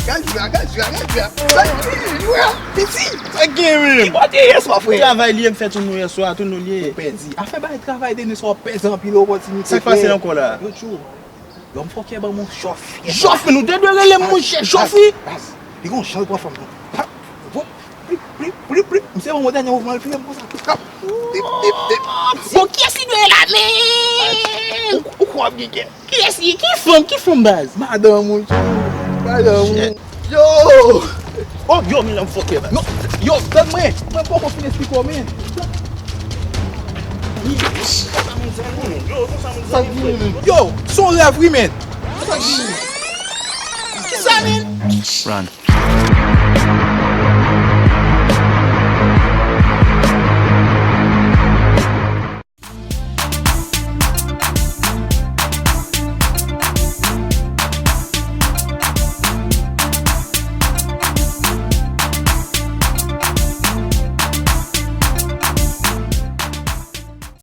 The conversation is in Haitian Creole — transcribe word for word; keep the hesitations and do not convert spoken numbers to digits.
Gad jou a, gad jou a, gad jou a. Gad jou a, piti. Sa k gen menm? Ki kote yè swa, frè? Travay li ye, m fè tou nou yè swa, tou nou li ye. Ou pèdi. Afè bay travay de nou swa, w pèdi anpil opòtinite. Sa k pase ankò la? Yo, tjou. Yo, m fòkè ban m yon chòf. Chòf, men nou te dwe rele m monchè, chòf, wi. Baz, li gon jan l pran fanm nan. Ha, vop, plip, plip, plip, plip. M se ban m yon dènye mouvman, l vire m konsa. Tip, tip, tip, tip. Bon, kiyès ki dwe la menm? Ou, ou kwè w ap gen kè? Kiyès ki, ki fanm, ki fanm baz? Madanm ou, tjou. Madanm ou. Yo! Oh, yo, men lòm fòkè, baz. Non, yo, tann mwen. Mwen poko fin esplike w, men. Yo, se yon rèv, wi, men. Kisa, men? Run.